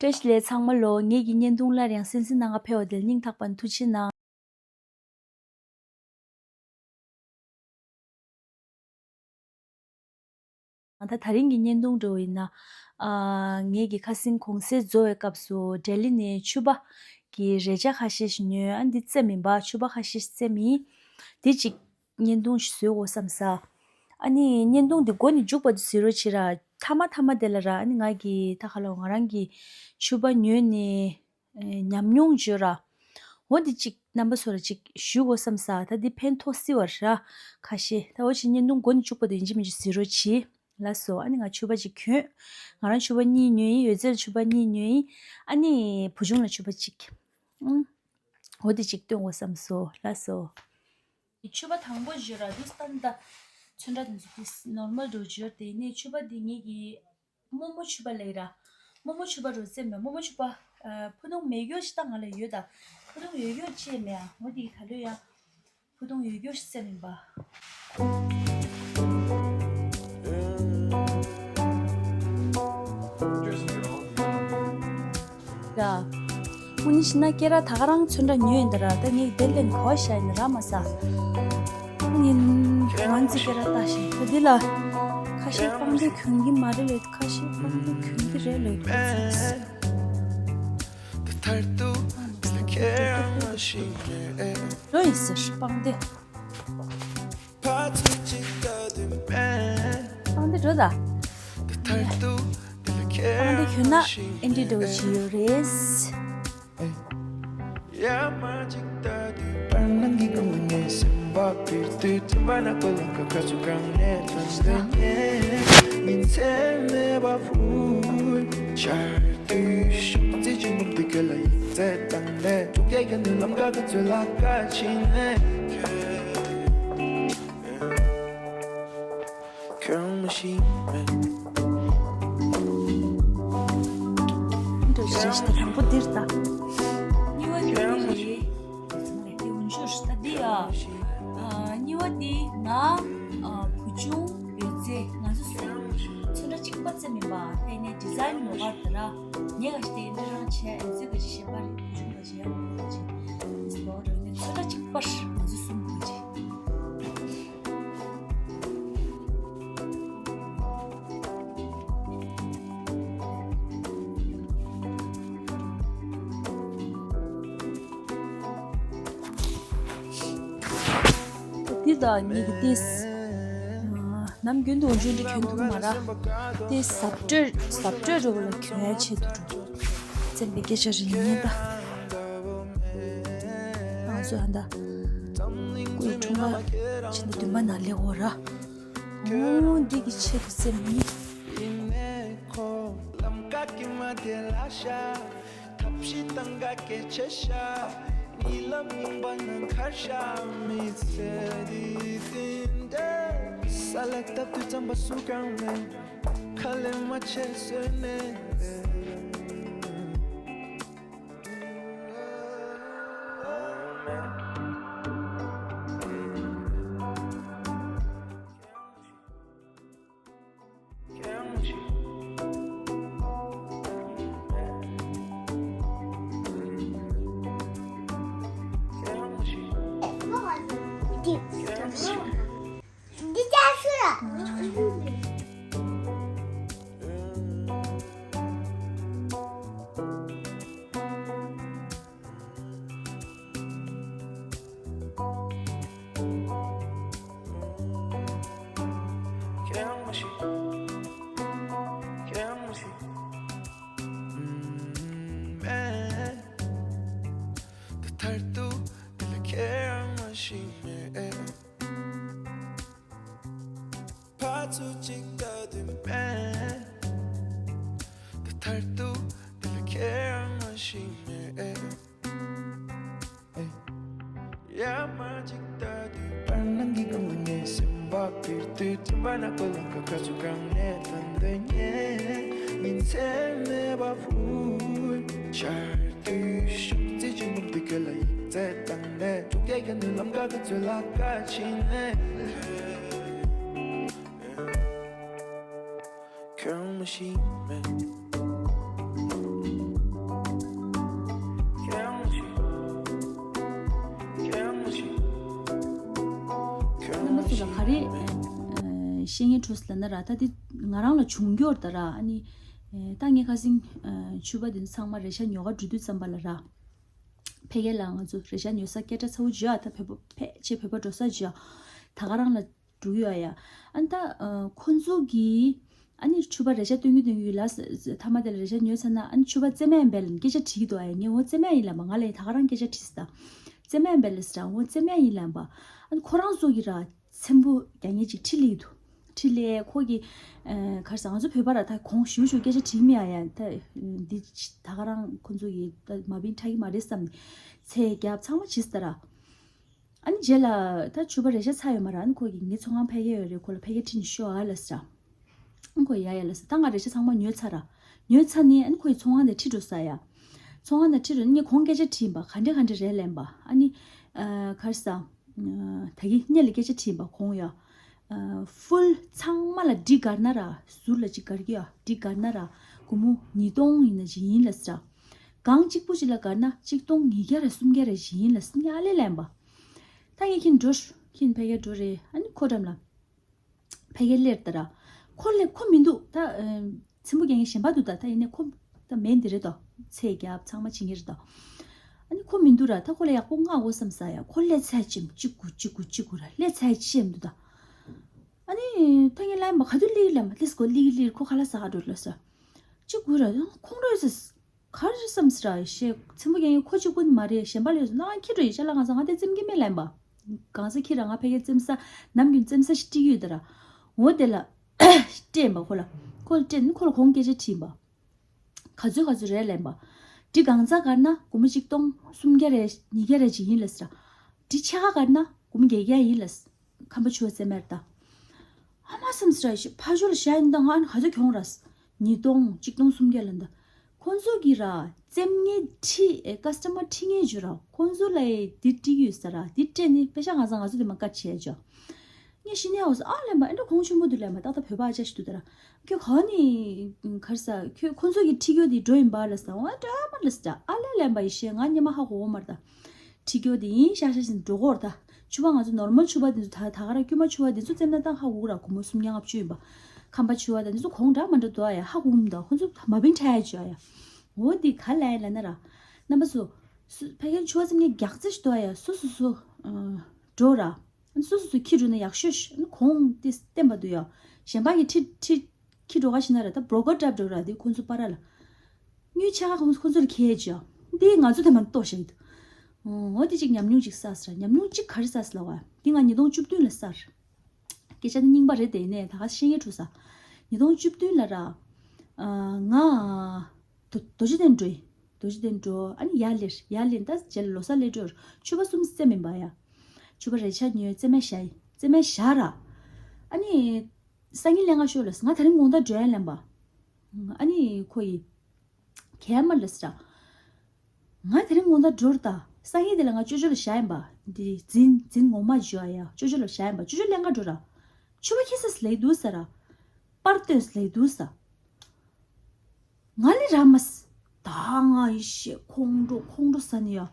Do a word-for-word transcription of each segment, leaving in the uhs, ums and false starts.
བཀྲ་ཤིས་བདེ་ལེགས་ཚང་མ་ལོ། ངེད་ཀྱི་བརྙན་ཐུང་སླར་ཡང་གསན་གཟིགས་གནང་ག་ཕེབས་པ་དེར་སྙིང་ཐག་པ་ནས་ཐུགས་རྗེ་གནང་། ད་དེ་རིང་གི་བརྙན་ཐུང་འདྲ་བོ་ཡིན་ན། ཨ། ངེད་ཀྱི་ཁ་སང་གུང་སེང་རྫོགས་པའི་སྐབས་སུ་ལྡི་ལི་ནས་ཕྱུ་པ་གི་རས་ཆ་ཁ་ཤས་ཤིག་ཉོས། ཨ། འདི་རྩེད་མིན་པ། ཕྱུ་པ་ཁ་ཤས་ཤིག་རྩེད་མིན། འདི་གཅིག་བརྙན་ཐུང་ཞིག་བཟོ་དགོས་བསམ་ས། ཨ་ནི་བརྙན་ཐུང་འདི་མགོ་ནས་མཇུག་བར་དུ་གཟིགས་རོགས་བྱེད་ར། མཐའ་མ་མཐའ་མ་དེ་ལ་ར། ཨ་ནི་ང་གི་ད་ག་ལོ་ང་རང་གི་ཕྱུ་པ་ཉོས་ནས་ཨེ། ཉམས་མྱོང་བརྗོད་ར། འོ་འདི་གཅིག་རྣམ་པ་ཚོ་ལ་གཅིག་ཞུ་དགོས་བསམ་ས། ད་འདི་ཕན་ཐོགས་སྲིད་པ་ར་ཁ་ཤས། ད་འོ་ཅིག་བརྙན་ཐུང་མགོ་ནས་མཇུག་བར་དུ་ཡིན་གཅིག་མིན་གཅིག་གཟིགས་རོགས་གྱིས། ལགས་སོ། ཨ་ནི་ང་ཕྱུ་པ་གཅིག་གྱོན། ང་རང་ཕྱུ་པ་གཉིས་ཉོས་ཡིན། ཡོད་ཚད་ལ་ཕྱུ་པ་གཉིས་ཉོས་ཡིན། ཨ་ནི་བུ་ཆུང་ལ་ཕྱུ་པ་གཅིག་ཨུམ། འོ་འདི་གཅིག་སྟོན་དགོས་བསམ་སོང་། ལགས་སོ། ཕྱུ་པ་དང་པོ་བརྗོད་ར། དུས་ད་ལྟ་ཚོན་ཁྲ་དེ་ཚོ་དེ་ནོར་མལ་འགྲོ་བརྗོད། དེ་ནས་ཕྱུ་པ་འདི་ངེད་ཀྱི་རྨོ་མོ་ཕྱུ་པ་ལབ་ར། རྨོ་མོ་ཕྱུ་པ་རུ་རྩེད་མེད། རྨོ་མོ་ཕྱུ་པ། ཨ། ཕུ་ཐུང་མེད་རྒྱུ་ཞིག་ད་ང་ལ་ཡོད་ད། ཕུ་ཐུང་ཡོད་རྒྱུ་ཅི་མེད་ཨ། འོ་འདི་ད་ལོ་ཡང་ཕུ་ཐུང་ཡོད་རྒྱུ་ཞིག་རྩེད་མིན་པ། ཡ། དངོས་གནས་བྱས་ན་སྐེ་རགས་ད་ག་རང་ཚོན་ཁྲ་ཉོས་ཡིན་ད་ར། ད་ངས་དེ་ལས་གོ་བ་བཞག་ཡིན་ད་ར་མ་ཟ། ཨ་ནི་ང་ཚོས་སྐེ་རགས་བཏགས་ཤིང་། ད་འདི་ལ་ཁ་ཤས་པང་གདན་གྱོན་གྱི་མ་རེད་ལབ། ཁ་ཤས་པང་གདན་གྱོན་གྱི་རེད་ལབ་ཡོད་པ་ཚོས། འགྲོ་ཡིན་ཟེར་པང་གདན། པང་གདན་འགྲོ་ད། པང་གདན་གྱོན་ན་ཨེ་འདྲ་འདྲ་བོ་ཞིག་ཡོད་རེད། འགྲོ་ཞེས་དང་པོ་འདིར་ད། གཉིས་པ་འདི་རེད། འདི་འུན་ཆུ་ད་འདི་ཡ། ཨ། གཉིས་པ་འདི་ང་། ཨ། བུ་ཆུང་། ཡོད་ཚད་ང་ཚོ་གསུམ་ཚོན་ཁྲ་གཅིག་པ་རྩེ་མིན་པ། དེ་ནས་ཌི་ཛའིན་ལོགས་ཀར་ད་ར། ངས་ག་ཞིག་དེ་འདྲ་རང་བྱས། ཡོད་ཚད་ག་ཞིག་ཤེས་པ་རེད། བུ་ཆུང་ག་ཞིག་ཡང་ག་ཞིག་ལོགས་རེད། ཚོན་ཁྲ་གཅིག་པ་ང་ཚོ་གསུམ་ག་ཞིག་འདི་ད་ངེད་ཀྱི་ཏིས། ནམ་རྒྱུན་དུ་འུན་ཆུ་འདི་གྱོན་ཐུབ་མ་ར། ཏིས་གཟབ་སྤྲོས་གཟབ་སྤྲོས་རུ་ལ་གྱོན་ཡ་ཆེད་དུ་འགྲོ། བཙན་པའི་སྐད་ཆ་རེད་ཉན་ད། ང་ཚོ་ཧ་ད། སྐུའི་འཁྲུངས་སྐར་ཕྱི་ཟླ་བདུན་པ་ནང་སླེབས་འོ་ར། འོ་འདི་གི་ཆེད་དུ་བཙན་མི། ཐབས་ཤེས་དང་འགའ་སྐད་ཆད་ཤག་ཉི་ལམ་ཡིན་པ་ན་ཁར་ཤག་མི་ཚེ་འདི་དེ་འདྲ། ས་ལ་བཏབ་དུས་རྩམ་པ་སུ་གང་མེད། ཁ་ལས་མ་ཆད་བཟོས་ནས། ཕར་ཚུར་གཅིག་ལྟ་དུས་མེད། ད་མཐར་ཐུག་འདི་ལ་ཁྱེད་རང་མ་ཤེས་མེད། ཡར་མར་གཅིག་ལྟ་དུས་བར་སྣང་གི་སྒང་ལ་ངའི་སེམས་པ་འདྲུད་དུས། མགྲིན་པ་ནག་པོ་ལམ་ཁ་ཁ་ཚུར་གང་ནས་ཐོན་འདོད་ཉེན་ཉིན་མཚན་མེད་པ་ཕུལ། ཆར་དུས་ཤུགས་རྩེད་ཅིག་མུག་དུས་སྐེད་ལ་ཡིག་ཚད་བཏང་ནས། འཁྲུག་རྒྱལ་གྱི་ནུས་ལམ་ཁ་ཁ་ཚུར་ལ་ཁ་ཕྱིན་ནས། ཁྱོད་མ་ཤེས་མེད། རེད། ཨ་བཤད་ངེས་འཕྲོས་ལབ་ན་ར། ད་དེ་ང་རང་ལ་བྱུང་རྒྱུར་ད་ར། ཨ་ནི་ཨ་ད་ངས་ཁ་སང་ཨ་ཕྱུ་པ་དེ་ཚོ་ཚང་མ་རེ་ཤ་ཉོ་ག་འགྲོ་དུས་ཙམ་པ་ལ་ར། ཕ་གི་ལ་ང་ཚོ་རེ་ཤ་ཉོ་ས་སྐད་གྲགས་ཚ་བོ་བརྗོད་ཨ། ད་བོད་པ་ཕལ་ཆེར་བོད་པ་འགྲོ་ས་བརྗོད་ཨ། ད་ག་རང་ལ་འགྲོ་གི་ཡོད་ཡ། ཨ་ནི་ད་ཨ་ཁོ་ཚོ་གིས་ཨ་ནི་ཕྱུ་པ་རེ་ཤ་སྟོན་གི་སྟོན་གི་ལ་ས་ས་མཐའ་མ་དེ་ལ་རེ་ཤ་ཉོས་ཚར་ན། ཨ་ནི་ཕྱུ་པ་བཙེམ་ཡ་ཡིན་པས་ལབ་སྐད་ཆ་དྲིས་འདུག་ཨ། ངས་འོ་བཙེམ་ཡ་ཡིན་ལབ་པ། ང་ལ་ཡི་ད་ག་རང་སྐད་ཆ་དྲིས་ད། བཙེམ་ཡ་ཡིན་པས་ལབ་ཟེར། འོ་བཙེམ་ཡ་ཡིན་ལབ་པ། ཨ་ནི་ཁོ་རང་ཚོ་གིས་ར་ཚེམ་བུ་རྒྱག་མཁན་ཅིག་ཁྲིད་སླེབས་འདུག་ཁྲིད་སླེབས་ཁོ་གིས་ཨ་ག་རེ་ཟེར། ང་ཚོ་བོད་པ་ར་ད་གོང་ཞུ་ཞུ་སྐད་ཆ་དྲིས་མེད་ཨ་ཡ། ད་འདི་ད་ག་རང་ཁོ་ཚོ་གིས་ད་མ་བིན་ཁྲ་གི་མ་རེད་བསམ་ནས་ཚད་རྒྱབ་ཚང་མ་བྱས་ད་ར། ཨ་ནི་རྗེས་ལ་ད་ཕྱུ་པ་རེ་ཤ་ཚར་ཡོད་མ་རེད། ཨ་ནི་ཁོ་གིས་ངའི་ཚོང་ཁང་ཕ་གི་ཡོད་རེད། ཁོ་ལ་ཕ་གི་ཁྲིད་ནས་ཤོག་ཨ་ལབ་ཟེར། ཨ་ཁོ་ཡ་ཡ་ལབ་ཟེར། ད་ང་རེ་ཤ་ཚང་མ་ཉོས་ཚར་ར། ཉོས་ཚར་ནས་ཨ་ནི་ཁོ་ཡི་ཚོང་ཁང་ནས་ཁྲིད་འགྲོ་ས་ཡ། ཚོང་ཁང་ནས་ཁྲིད་འགྲོ་ནས་ངས་གོང་སྐད་ཆ་དྲིས་པ། ག་འདྲ་ག་འདྲ་རེད་ལབ་པ། ཨ་ནི་ཨ་ག་རེ་ཟེར། ཨ་ད་གིན་སྔོན་ལ་སྐད་ཆ་དྲིས་པ་གོང་ཡ། ཨ་ཧྥུལ་ཚང་མ་ལ་འདི་སྒར་ན་ར། ཟུར་ལ་ཅིག་སྒར་གྱི་ཡ། འདི་སྒར་ན་ར་སྒོར་མོ་ཉིས་སྟོང་ཡིན་ན་ཅིག་ཡིན་ལབ་ཟེར། གང་གཅིག་པུ་ཅིག་ལ་སྒར་ན་གཅིག་སྟོང་ཉིས་བརྒྱ་ར་སུམ་བརྒྱ་ར་ཅིག་ཡིན་ལབ་ཟེར། ངས་ཨ་ལས་ལབ་པ། ད་ངས་ཁྱེད་འགྲོ། ཁྱེད་ཕ་གིར་འགྲོ་རེད། ཨ་ནི་ཁོ་འགྲམ་ལ་ཕ་གིར་སླེབས་ད་ར། ཁོ་སླེབས། ཁོ་མི་འདུག་ད་ཨ་ཚེམ་བུ་རྒྱག་མཁན་གཞན་པ་འདུག་ད། ད་ཡིན་ནའི་ཁོ་ད་མེད་འདི་རེད་ད། ཚད་རྒྱབ་ཚང་མ་བྱེད་མཁན་རེད་ད། ཨ་ནི་ཁོ་མི་འདུག་ར། ད་ཁོ་ལ་ཡག་པོ་མངགས་དགོས་བསམ་ས་ཡ། ཁོ་སླེབས་ཚར་ཅིག་གཅིག་དགུ་གཅིག་དགུ་གཅིག་དགུ་ར་སླེབས་ཚར་ཅིག་འདུག་ད། ཨ་ནི་ད་ངས་ལབ་པ། ག་དུས་སླེབས་ལབ་པ། let's go སླེབས་སླེབས། ཁོ་ཁ་ལག་ཟ་ག་འགྲོ་ལབ་ས། གཅིག་དགུ་ར་ཁོང་ཁྲོ་ཡོད་ས། ག་རེ་བསམ་ཟེར་ར། ཞེས་ཚེམ་བུ་རྒྱག་མཁན་ཁོ་གཅིག་པུ་ནི་མ་རེད། གཞན་པ་ལ་ཡོད་ཟེར། ནང་ཁྱི་འགྲོ་ཡི་ཤ་ལ། ང་ཚོ་ང་དེ་བཙེམ་གི་མེད་ལབ་པ། གང་ས་ཁྱི་ར་ང་ཕ་གིར་བཙེམ་ས་ནམ་རྒྱུན་བཙེམ་ས་ཞིག་སྤྲད་ཀྱི་ཡོད་ད་ར། འོ་དེ་ལ་སྤྲད་པ། ཁོ་ལ་ཁོ་ལ་སྤྲད་ནི་ཁོ་ལ་གོང་སྐད་ཆ་དྲིས་པ། ག་ཚོད་ག་ཚོད་རེད་ལབ་པ། འདི་གང་ཚ་སྒར་ན་སྒོར་མོ་གཅིག་སྟོང་སུམ་བརྒྱ་རེད། ཉིས་བརྒྱ་རེད་ཅིག་ཡིན་ལབ་ཟེར། འདི་ཕྱེད་ཀ་སྒར་ན་སྒོར་མོ་བརྒྱད་བརྒྱ་ཡིན་ལབ་ཟེར། ཁམས་པ་ཕྱུ་པ་བཙེམ་མེད་ད། ཨ་མ་བསམ་ཟེར་ར། ཕར་ཕྱོགས་ལ་བཞག་ཡིན་ད། ང་ཨ་ནི་ག་ཚོད་གྱོང་ར་ཟེར། ཉིས་སྟོང་གཅིག་སྟོང་སུམ་བརྒྱ་ལབ་ད། ཁོང་ཚོ་གིས་ར་བཙེམ་མཁན་ཁྲིད་ཨེ་ཀ་སི་ཊ་མར་ཁྲིད་མཁན་བྱོས་ར། ཁོང་ཚོ་ལ་ཡི་འདི་སྤྲད་ཀྱི་ཡོད་ས་ར། འདི་སྤྲད་ནི་པེ་ཤ་ང་ཚང་ང་ཚོ་དེ་མ་ཀ་བྱས་བྱོས། ངས་ཤི་ནས་འོ་ཟེར། ཨ་ལབ་པ། ཨེ་འདྲ་གོང་ཆེན་པོ་འདུག་ལབ་པ། ཏག་ཏག་བོད་པ་ཨ་ཅག་ཞིག་འདུག་ད་ར། ཁྱོད་ག་ནས་ག་རེ་ཟེར། ཁྱོད་ཁོང་ཚོ་གིས་ཁྲིད་རྒྱུ་དེ་འགྲོ་ཡིན་པ་ལབ་ཟེར། འོ་འདྲ་མ་ལབ་ཟེར། ཨ་ལས་ལབ་པ་ཡི་ཤེས། ང་སྙེ་མ་ཧ་གོ་གོ་མ་རེད་ད། ཁྲིད་རྒྱུ་དེ་ཡིན་ཤག་ཤག་ཟེར་འགྲོ་གོ་ར་ད། ཕྱུ་པ་ང་ཚོ་ནོར་མལ་ཕྱུ་པ་དེ་ཚོ་ད་ད་ག་ར་དཀྱུས་མ་ཕྱུ་པ་དེ་ཚོ་བཙེམ་ན་ད་ཧ་གོ་གོ་ར། སྒོར་མོ་སུམ་བརྒྱ་ལྔ་བཅུ་ཡིན་པ། ཁམས་པ་ཕྱུ་པ་དང་དེ་ཚོ་གོང་འདྲ་མ་འདྲ་འདུག་ཨ་ཡ། ཧ་གོ་གོ་མི་འདུག་ཁོང་ཚོ་མ་བིན་ཁྲ་ཡ་བྱོས་ཨ་ཡ། འོ་དེ་ག་ལ་ཡ་ལབ་ན་ར། རྣམ་པ་ཚོ། སུ་ཕ་གིར་ཕྱུ་པ་བཙེམ་མཁན་རྒྱག་རྩེ་ཞིག་འདུག་ཨ་ཡ། སོ་སོ་སོ་ཨ་འགྲོ་ར། སོ་སོ་སོ་ཁྱི་འགྲོ་ན་ཡག་ཤོས་ཤིག་གོང་དེ་བསྟན་པ་འདུག་ཡ། གཞན་པ་གིས་ཁྲིད་ཁྲིད་ཁྱི་འགྲོ་ག་ཤི་ན་ར། ད་བྲོ་ཀར་འདྲ་འགྲོ་ར། དེ་ཁོང་ཚོ་པ་ར་ལ། དངུལ་ཕྱེད་ཀ་ཁོང་ཁོང་ཚོ་ལ་ཁྱེར་བྱས། འདི་ང་ཚོ་དེ་མ་གཏོགས་ཤིག་འདུག་འོ་དེ་གཅིག་ཉམས་མྱོང་གཅིག་བསགས་ཟེར། ཉམས་མྱོང་གཅིག་ག་རེ་བསགས་ལབ་པ། འདི་ང་ཉིས་སྟོང་བཅུ་བདུན་ལ་བསགས། སྐད་ཆ་ནི་རྙིང་པ་རེད་དེ། ཡིན་ནའི་ད་ག་ཤེས་ངེས་འཕྲོ་ས། ཉིས་སྟོང་བཅུ་བདུན་ལ་ར། ཨ་ང་རྡོ་རྡོ་རྗེ་གདན་འགྲོ་ཡི། རྡོ་རྗེ་གདན་འགྲོ། ཨ་ནི་ཡར་སླེབས། ཡར་སླེབས་ད་རྗེས་ལ་ལོ་གསར་སླེབས་འགྲོ། ཕྱུ་པ་གསུམ་བཙེམ་ཡིན་པ་ཡ། ཕྱུ་པ་རེ་ཆ་ཉོས། བཙེམ་མ་བཞག་ཡི། བཙེམ་མ་བཞག་ར། ཨ་ནི། སང་ཉིན་ལས་ཀ་ཤོག་ལབ་ཟེར། ང་དེ་རིང་དགོང་དག་འགྲོ་ཡ་ལབ་པ། ཨ་ནི་ཁོ་ཡིས། གས་མ་ལབ་ཟེར། ང་དེ་རིང་དགོང་དག་འགྲོ་ར་ད། སང་ཉིན་དེ་ལ་ང་ཅོ་ཅོ་ལ་བཞག་ཡིན་པ། འདི་འཛིན་འཛིན་ངོ་མ་བརྗོད་ཡ། ཅོ་ཅོ་ལ་བཞག་ཡིན་པ། ཅོ་ཅོ་ལས་ཀ་འགྲོ་ར། ཕྱུ་པ་ཁྱི་ས་སླེབས་འདུག་ཟེར་ར། པར་སྟོན་སླེབས་འདུག་ཟེར། ང་ལས་ར་མ་ཟེར། ད་ང་ཡི་ཤེས་ཁོང་ཁྲོ་ཁོང་ཁྲོ་ཟ་ནི་ཡ།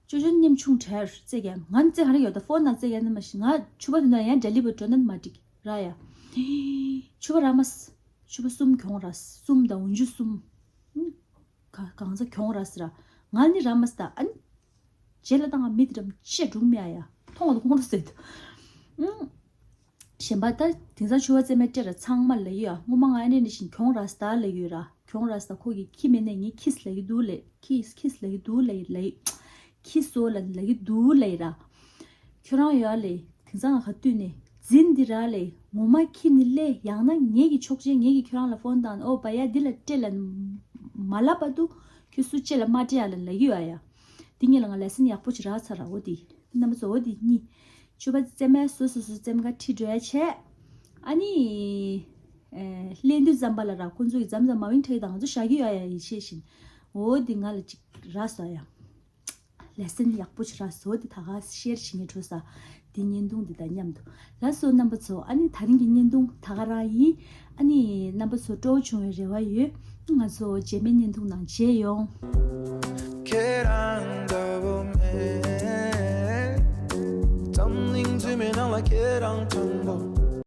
ཅོ་ཅོ་ཉམ་ཆུང་བྲལ་རྩེ་རྒྱ། ང་རྩེ་ག་རེ་ཡོད་ད། ཕོན་ནང་རྩེ་རྒྱ་ནི་མ་ཤི། ང་ཕྱུ་པ་དེ་ན་ཡང་འདྲ་ལི་བུ་འགྲོ་ན་མ་འགྲིག་ར་ཡ། ཕྱུ་པ་ར་མ་ཟེར། ཕྱུ་པ་གསུམ་གྱོང་ར། གསུམ་དང་འོན་ཇུ་གསུམ། ག་གང་ཚ་གྱོང་ར་ཟེར་ར། ང་ནི་ར་མ་ཟེར་ད། ཨ་ནི། རྗེས་ལ་ད་ང་མི་དེ་རམ་ཅེ་སྒྲུང་མེད་ཨ་ཡ། མཐོང་བ་ཁོང་ཁྲོ་ཟེར་དུ། ཨུང་། གཞན་པ་ད་དེང་སང་ཕྱུ་པ་བཙེམ་མའི་སྤྲད་ར་ཚང་མ་ལབ་ཡོད་ཨ། སྔོན་མ་ང་ཨ་ནེ་ནི་བཞིན་གྱོང་ར་ཟེར་ད་ལབ་ཡོད་ར། གྱོང་ར་ཟེར་ད་ཁོ་གི་ཁྱི་མེད་ནས་ངའི་ཁྱི་ཟེར་ལབ་ཀྱི་འདུག་ལབ། ཁྱི་ཁྱི་ཟེར་ལབ་ཀྱི་འདུག་ལབ་ལབ། ཁྱི་སོ་ལ་ལབ་ཀྱི་འདུག་ལབ་ར། ཁྱོད་རང་ཡོད་ཨ་ལེ། དེང་སང་ང་ག་དུས་ནས་འཛིན་འདི་ར་ལེ། ངོ་མ་ཁྱི་ནི་ལེ། ཡང་ན་ངེད་ཀྱི་ཆོག་མཆན་ངེད་ཀྱིས་ཁྱོད་རང་ལ་ཕོན་བཏང་། ཨོ་བ་ཡ་འདི་ལ་སྤྲད་ལ་མ་ལབ་བར་དུ་ཁྱོད་སུ་ཅེ་ལ་མ་སྤྲད་ཨ་ལ་ལབ་ཀྱི་ཡོད་ཨ་ཡ། འདི་ངེད་ལ་ང་ལེ་སན་ཡག་པོ་ཅིག་རག་ཚར་ར། འོ་འདི་རྣམ་པ་ཚོ་འོ་འདི་གཉིས། ཕྱུ་པ་བཙེམ་མའི་སོ་སོ་སོ་བཙེམ་ག་ཁྲིད་འགྲོ་ཡ་བྱས། ཨ་ནི། ཨེ་སླེབས་དུས་ཙམ་པ་ལ་ར་ཁོང་ཚོ་གི་མཚམས་མཚམས་མ་བིན་ཁྲ་གི་དང་ང་ཚོ་བཞག་གི་ཡོད་ཨ་ཡ། ཡིད་ཆེས་བཞིན། འོ་འདི་ང་ལ་ཅིག་རག་སོང་ཨ་ཡ། ལེ་སན་ཡག་པོ་ཅིག་རག་སོང་། འདི་ད་ག་ཤེར་བྱེད་ངེས་འཕྲོ་ས། འདི་བརྙན་ཐུང་འདི་དང་མཉམ་དུ། ལགས་སོ་རྣམ་པ་ཚོ། ཨ་ནི་ད་རིང་གི་བརྙན་ཐུང་ད་ག་རང་ཡིན། ཨ་ནི་རྣམ་པ་ཚོ་སྤྲོ་བོ་བྱུང་བའི་རེ་བ་ཡོད། ང་ཚོ་རྗེས་མའི་བརྙན་ཐུང་ནང་མཇལ་ཡོང་། ཁྱེད་རང་འདྲ་བོ་མེད། འཛམ་གླིང་འཛུལ་ མའི་ནང་ལ་ཁྱེད་རང་དྲང་པོ།